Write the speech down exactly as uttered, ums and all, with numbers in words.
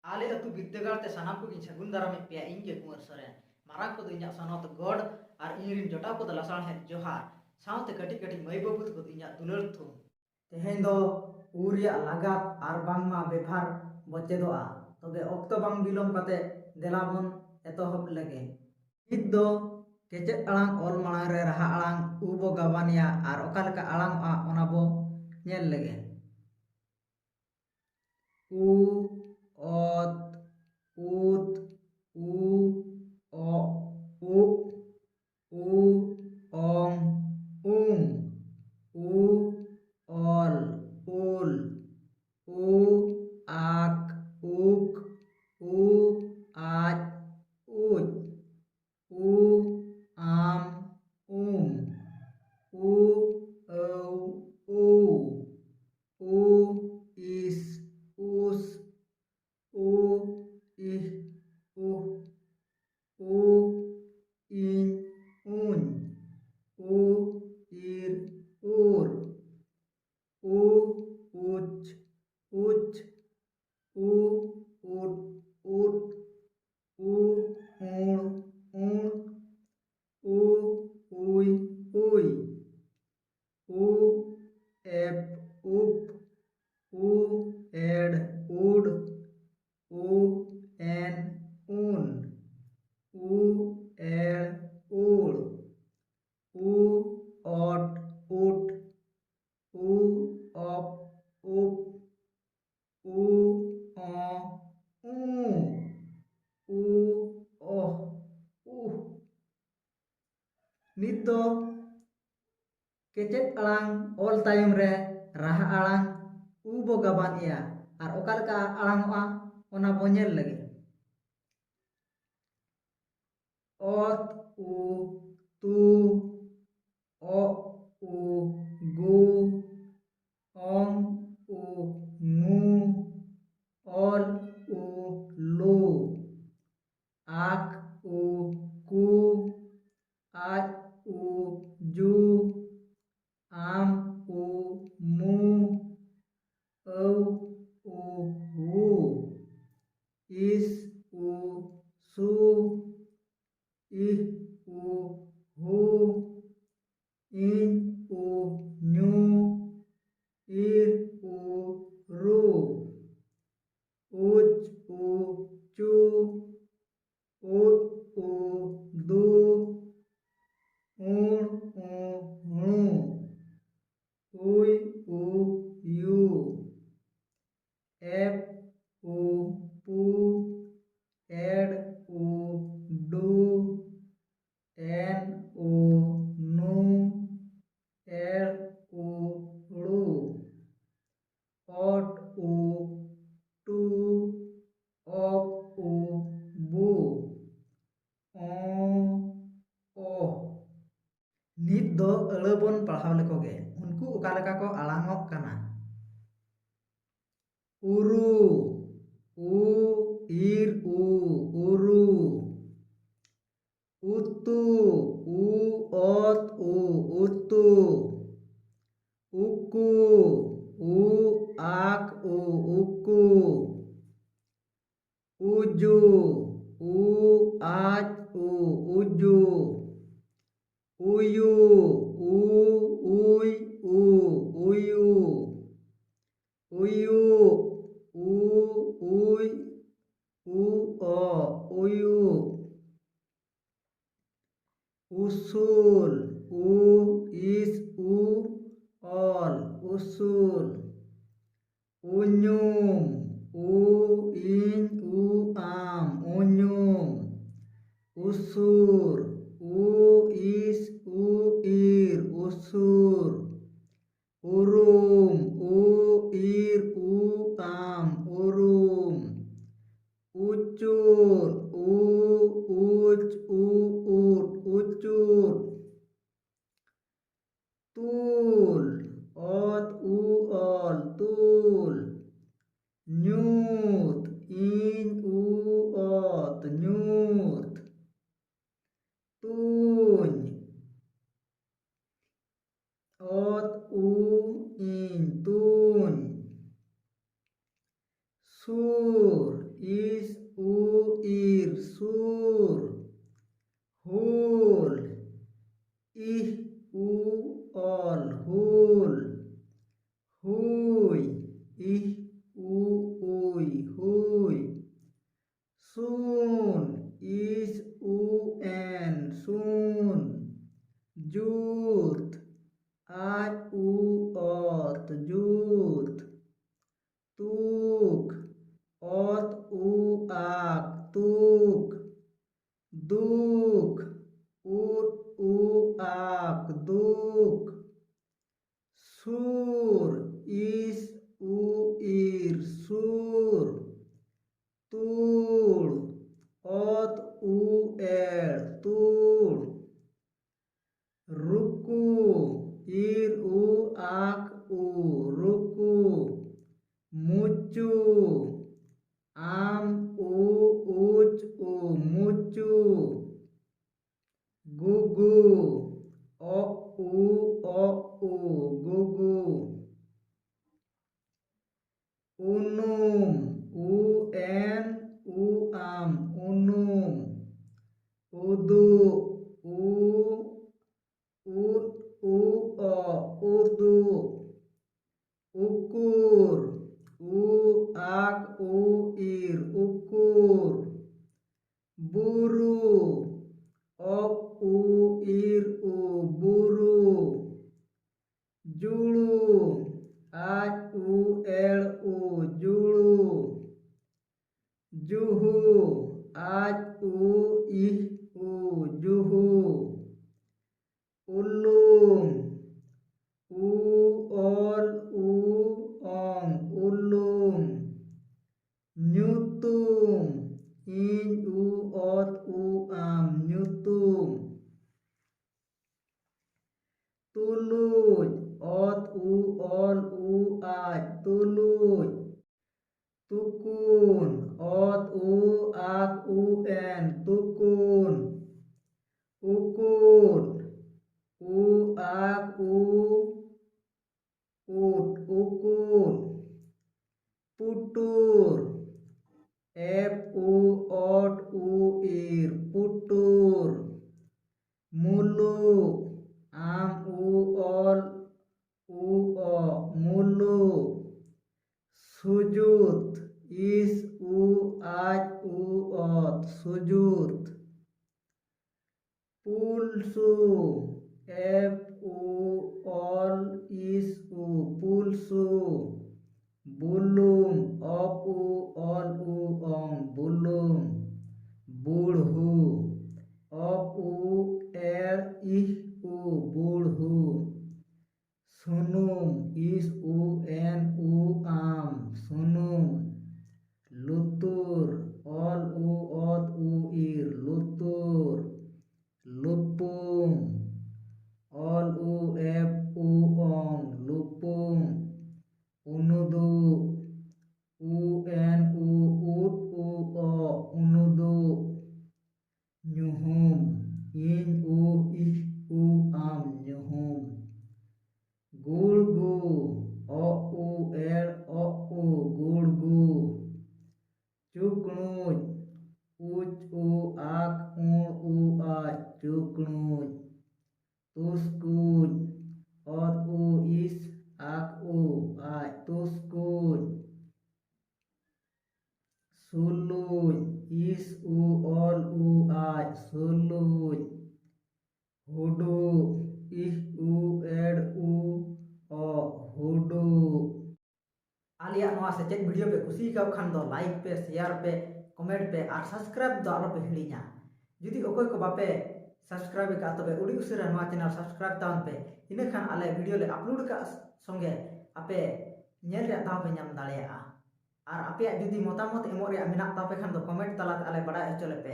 ᱟᱞᱮ ᱟᱹᱛᱩ ᱵᱤᱨᱫᱟᱹᱜᱟᱲ ᱛᱮ ᱥᱟᱱᱟᱢ ᱠᱚᱜᱮᱧ ᱥᱟᱹᱜᱩᱱ ᱫᱟᱨᱟᱢᱮᱫ ᱯᱮᱭᱟ, ᱤᱧ ᱜᱮ ᱠᱩᱸᱣᱟᱨ ᱥᱚᱨᱮᱱ᱾ ᱢᱟᱨᱟᱝ ᱠᱚᱫᱚ ᱤᱧᱟᱹᱜ ᱥᱚᱱᱚᱛ ᱜᱚᱰ ᱟᱨ ᱤᱧ ᱨᱤᱱ ᱡᱚᱴᱟᱣ ᱠᱚᱫᱚ ᱞᱟᱥᱟᱲᱦᱮᱫ ᱡᱚᱦᱟᱨ, ᱥᱟᱶᱛᱮ ᱠᱟᱹᱴᱤᱡ ᱠᱟᱹᱴᱤᱡ ᱢᱟᱹᱭ ᱵᱟᱹᱵᱩ ᱛᱟᱠᱚ ᱫᱚ ᱤᱧᱟᱹᱜ ᱫᱩᱞᱟᱹᱲ ᱛᱷᱩᱢ᱾ ᱛᱮᱦᱮᱧ ᱫᱚ ᱩ ᱨᱮᱭᱟᱜ ᱞᱟᱜᱟᱛ ᱟᱨ ᱵᱟᱝᱢᱟ ᱵᱮᱵᱷᱟᱨ ᱵᱚ ᱪᱮᱫᱚᱜᱼᱟ᱾ ᱛᱚᱵᱮ ᱚᱠᱛᱚ ᱵᱟᱝ ᱵᱤᱞᱚᱢ ᱠᱟᱛᱮ ᱫᱮᱞᱟ ᱵᱚᱱ ᱮᱛᱚᱦᱚᱵ ᱞᱮᱜᱮ᱾ ᱱᱤᱛ ᱫᱚ ᱠᱮᱪᱮᱫ ᱟᱲᱟᱝ ᱚᱞ ᱢᱟᱲᱟᱝ ᱨᱮ ᱨᱟᱦᱟ ᱟᱲᱟᱝ ᱩ ᱵᱚ ᱜᱟᱵᱟᱱᱮᱭᱟ ᱟᱨ ᱚᱠᱟ ᱞᱮᱠᱟ ᱟᱲᱟᱝᱚᱜᱼᱟ, ᱚᱱᱟ ᱵᱚ ᱧᱮᱞ ᱞᱮᱜᱮ᱾ ᱩ, ᱚᱛ, ᱩᱛ, ᱩ, ᱚᱜ, ᱩᱜ, ᱩ, ᱚᱝ, ᱩᱝ, ᱩ, ᱚᱞ, ᱩᱞ, ᱩ, ᱟᱠ, ᱩᱠ, ᱩ, ᱟᱡ, ᱩᱡ, ᱩ, ᱟᱢ, ᱩᱢ, ᱩ, ᱟᱹᱣ, ᱩᱣ, ᱩ, ᱤᱥ, ᱩᱥ, ᱩ, ᱤᱦ, ᱩᱦ, ᱩ, ᱤᱧ, ᱩᱧ, ᱩ, ᱤᱨ, ᱩᱨ, ᱩ, ᱩᱪ, ᱩᱪ, ᱩ, ᱩᱫ, ᱩᱫ, ᱩ, ᱩᱬ, ᱩᱬ, ᱩ, ᱩᱭ, ᱩᱭ, ᱩ, ᱮᱯ, ᱩᱯ, ᱩ, ᱮᱲ, ᱩᱲ, ᱩ, ᱮᱱ, ᱩᱱ, ᱩ, ᱮᱲ, ᱩᱲ, ᱩ, ᱚᱴ, ᱩᱴ, ᱩ, ᱚᱯ, ᱩᱯ, ᱩ, ᱚ, ᱩ, ᱩ, ᱚᱦ, ᱩᱦ᱾ ᱱᱤᱛ ᱫᱚ ᱠᱮᱪᱮᱫ ᱟᱲᱟᱝ ᱚᱞ ᱛᱟᱭᱚᱢ ᱨᱮ ᱨᱟᱦᱟ ᱟᱲᱟᱝ ᱩ ᱵᱚ ᱜᱟᱵᱟᱱ ᱮᱭᱟ᱾ ᱟᱨ ᱚᱠᱟ ᱞᱮᱠᱟ ᱟᱲᱟᱝᱚᱜᱼᱟ, ᱚᱱᱟ ᱵᱚ ᱧᱮᱞ ᱞᱮᱜᱮ᱾ ᱚᱛ, ᱩ, ᱛᱩ, ᱚᱜ, ᱩ, ᱜᱩ, ᱚᱝ, ᱩ, ᱝᱩ, ᱚᱞ, ᱩ, ᱞᱩ, ᱟᱠ, ᱩ, ᱠᱩ, ᱟᱡ, ᱩ, ᱡᱩ, ᱟᱢ, ᱩ, ᱢᱩ, ᱟᱹᱣ, ᱩ, ᱣᱩ, ᱤᱥ ᱩ ᱥᱩ, ᱤᱦ ᱩ ᱦᱩ, ᱤᱧ ᱩ ᱧᱩ, ᱤᱨ ᱩ ᱨᱩ, ᱩᱪ ᱩ ᱪᱩ, ᱩᱫ ᱩ ᱫᱩ, ᱩᱬ ᱩ ᱦᱩᱬᱩ, ᱩᱭ ᱩ ᱭᱩ, ᱮᱯ ᱩ ᱯᱩ, ᱮᱲ ᱩ ᱰᱩ, ᱮᱱ ᱩ ᱱᱩ, ᱮᱲ ᱩ ᱲᱩ, ᱚᱴ ᱩ ᱴᱩ, ᱚᱯ ᱩ ᱵᱩ, ᱚ ᱚᱦ᱾ ᱱᱤᱛ ᱫᱚ ᱟᱹᱲᱟᱹ ᱵᱚᱱ ᱯᱟᱲᱦᱟᱣ ᱞᱮᱠᱚ ᱜᱮ᱾ ᱩᱱᱠᱩ ᱚᱠᱟ ᱞᱮᱠᱟ ᱠᱚ ᱟᱲᱟᱝᱚᱜ ᱠᱟᱱᱟ? ᱩᱨᱩ, ᱩ ᱤᱨ ᱩ, ᱩᱨᱩ᱾ ᱩᱛᱩ, ᱩ ᱚᱛ ᱩ, ᱩᱛᱩ᱾ ᱩᱠᱩ, ᱩ ᱟᱠ ᱩ, ᱩᱠᱩ᱾ ᱩᱡᱩ, ᱩ ᱟᱡ ᱩ, ᱩᱡᱩ᱾ ᱩᱭᱩ, ᱩ ᱩᱭ ᱩ, ᱩᱭᱩ᱾ ᱩᱭᱩᱜ, ᱩ ᱩᱭ ᱩ ᱚ, ᱩᱭᱩᱜ᱾ ᱩᱥᱩᱞ, ᱩ ᱤᱥ ᱩ ᱚᱞ, ᱩᱥᱩᱞ᱾ ᱩᱧᱩᱢ, ᱩ ᱤᱧ ᱩ ᱟᱢ, ᱩᱧᱩᱢ᱾ ᱩᱥᱩᱨ, ᱩ ᱤᱥ ᱩ ᱤᱨ, ᱩᱥᱩᱨ᱾ ᱩᱨᱩᱢ, ᱩ ᱤᱨ ᱩ ᱟᱢ, ᱩᱨᱩᱢ᱾ ᱩᱪᱩᱨ, ᱩ ᱩᱪ ᱩ ᱩᱨ, ᱩᱪᱩᱨ᱾ ᱛᱩᱞ, ᱚᱛ ᱩ ᱚᱞ, ᱛᱩᱞ᱾ ᱧᱩᱛ, ᱤᱧ ᱩ ᱚᱛ, ᱧᱩᱛ᱾ ᱛᱩᱧ, ᱚᱛ ᱩ ᱤᱧ, ᱛᱩᱧ᱾ ᱥᱩᱨ, ᱤᱥ ᱩ ᱤᱨ ᱥᱩᱨ᱾ ᱦᱩᱞ, ᱤᱦ ᱩ ᱚᱞ ᱦᱩᱞ᱾ ᱦᱩᱭ, ᱤᱦ ᱩ ᱩᱭ ᱦᱩᱭ᱾ ᱥᱩᱱ, ᱤᱥ ᱩ ᱮᱱ ᱥᱩᱱ᱾ ᱡᱩᱛ, ᱟᱡ ᱩ ᱚᱛ ᱡᱩᱛ᱾ ᱛᱩᱠ, ᱚᱛ ᱩ ᱟᱠ ᱛᱩᱠ᱾ ᱫᱩᱠ, ᱩᱫ ᱩ ᱟᱠ ᱫᱩᱠ᱾ ᱥᱩᱨ, ᱤᱥ ᱩ ᱤᱨ ᱥᱩᱨ᱾ ᱛᱩᱲ, ᱚᱛ ᱩ ᱮᱲ ᱛᱩᱲ᱾ ᱨᱩᱠᱩ, ᱤᱨ ᱩ ᱟᱠ ᱩ ᱨᱩᱠᱩ᱾ ᱢᱩᱪᱩ, ᱟᱢ ᱩ ᱩᱪ ᱩ ᱢᱩᱪᱩ᱾ ᱜᱩᱜᱩ, ᱚ ᱩ ᱚ ᱩ ᱜᱩᱜᱩ᱾ ᱩᱱᱩᱢ, ᱩ ᱮᱱ ᱩ ᱟᱢ ᱩᱱᱩᱢ᱾ ᱩᱫᱩᱜ, ᱩ ᱩᱫ ᱩ ᱚ ᱩᱫᱩᱜ᱾ ᱩᱠᱩᱨ, ᱩ ᱟᱠ ᱩ ᱤᱨ ᱩᱠᱩᱨ᱾ ᱵᱩᱨᱩ, ᱚᱠ ᱩ ᱤᱨ ᱩ ᱵᱩᱨᱩ᱾ ᱡᱩᱲᱩ, ᱟᱡ ᱩ ᱮᱲ ᱩ ᱡᱩᱲᱩ᱾ ᱡᱩᱦᱩ, ᱟᱡ ᱩ ᱤᱦ ᱩ ᱡᱩᱦᱩ᱾ ᱩᱞᱩᱢ, ᱩ ᱚᱞ ᱩ ᱚᱝ ᱩᱞᱩᱢ᱾ ᱧᱩᱛᱩᱢ, ᱤᱧ ᱩ ᱚᱛ ᱩ ᱟᱢ ᱧᱩᱛᱩᱢ᱾ ᱛᱩᱞᱩᱡ, ᱚᱛ ᱩ ᱚᱞ ᱩ ᱟᱡ ᱛᱩᱞᱩᱡ᱾ ᱛᱩᱠᱩᱱ, ᱚᱛ ᱩ ᱟᱠ ᱩ ᱮᱱ ᱛᱩᱠᱩᱱ᱾ ᱩᱠᱩᱫ, ᱩ ᱟᱠ ᱩ ᱩᱫ ᱩᱠᱩᱫ᱾ ᱯᱩᱴᱩᱨ, ᱩ ᱟᱡ ᱩ ᱚᱛ, ᱥᱩᱡᱩᱛ᱾ ᱯᱩᱞᱥᱩ, ᱮᱯ ᱩ ᱚᱞ ᱤᱥ ᱩ, ᱯᱩᱞᱥᱩ᱾ ᱵᱩᱞᱩᱝ, ᱚᱯ ᱩ ᱚᱞ ᱩ ᱚᱝ, ᱵᱩᱞᱩᱝ᱾ ᱵᱩᱲᱦᱩ, ᱚᱯ ᱩ ᱮᱲ ᱤᱦ ᱩ, ᱵᱩᱲᱦᱩ᱾ ᱥᱩᱱᱩᱢ, ᱤᱥ ᱩ ᱮᱱ ᱩ ᱟᱢ, ᱥᱩᱱᱩᱢ᱾ ᱞᱩᱛᱩᱨ, ᱚᱞ ᱩ ᱚᱛ ᱩ ᱤᱨ, ᱞᱩᱛᱩᱨ᱾ ᱞᱩᱯᱩᱝ, ᱚᱞ ᱩ ᱮᱯ ᱩ ᱚᱝ, ᱞᱩᱯᱩᱝ᱾ ᱩᱱᱩᱫᱩᱜ, ᱩ ᱮᱱ ᱩ ᱩᱫ ᱩ ᱚ, ᱩᱱᱩᱫᱩᱜ᱾ ᱧᱩᱦᱩᱢ, ᱤᱧ ᱩ ᱤᱦ ᱩ ᱟᱢ, ᱧᱩᱦᱩᱢ᱾ ᱜᱩᱲᱜᱩ, ᱚ ᱩ ᱮᱲ ᱚ ᱩ, ᱜᱩᱲᱜᱩ᱾ ᱪᱩᱠᱲᱩᱡ, ᱩᱪ ᱩ ᱟᱠ ᱩᱲ ᱩ ᱟᱡ, ᱪᱩᱠᱲᱩᱡ᱾ ᱛᱩᱥᱠᱩᱡ, ᱚᱛ ᱩ ᱤᱥ ᱟᱠ ᱩ ᱟᱡ, ᱛᱩᱥᱠᱩᱡ᱾ ᱥᱩᱞᱩᱡ, ᱤᱥ ᱩ ᱚᱞ ᱩ ᱟᱡ, ᱥᱩᱞᱩᱡ᱾ ᱦᱩᱰᱩᱜ, ᱤᱦ ᱩ ᱮᱲ ᱩ ᱚ, ᱦᱩᱰᱩᱜ᱾ ᱟᱞᱮᱭᱟᱜ ᱱᱚᱣᱟ ᱥᱮᱪᱮᱫ video ᱯᱮ ᱠᱩᱥᱤ ᱟᱠᱟᱣ ᱠᱷᱟᱱ ᱫᱚ like ᱯᱮ, share ᱯᱮ, comment ᱯᱮ ᱟᱨ subscribe ᱫᱚ ᱟᱞᱚ ᱯᱮ ᱦᱤᱲᱤᱧᱟ᱾ ᱡᱩᱫᱤ ᱚᱠᱚᱭ ᱠᱚ ᱵᱟᱯᱮ subscribe ᱟᱠᱟᱫ, ᱛᱚᱵᱮ ᱟᱹᱰᱤ ᱩᱥᱟᱹᱨᱟ ᱱᱚᱣᱟ channel subscribe ᱛᱟᱵᱚᱱ ᱯᱮ, ᱤᱱᱟᱹᱠᱷᱟᱱ ᱟᱞᱮ video ᱞᱮ upload ᱠᱟᱜ ᱥᱚᱸᱜᱮ ᱟᱯᱮ ᱧᱮᱞ ᱨᱮᱭᱟᱜ ᱫᱟᱣ ᱯᱮ ᱧᱟᱢ ᱫᱟᱲᱮᱭᱟᱜᱼᱟ᱾ ᱟᱨ ᱟᱯᱮᱭᱟᱜ ᱡᱩᱫᱤ ᱢᱚᱛᱟᱢᱚᱛ ᱮᱢᱚᱜ ᱨᱮᱭᱟᱜ ᱢᱮᱱᱟᱜ ᱛᱟᱯᱮ ᱠᱷᱟᱱ ᱫᱚ comment ᱛᱟᱞᱟᱛᱮ ᱟᱞᱮ ᱵᱟᱲᱟᱭ ᱦᱚᱪᱚ ᱞᱮᱯᱮ᱾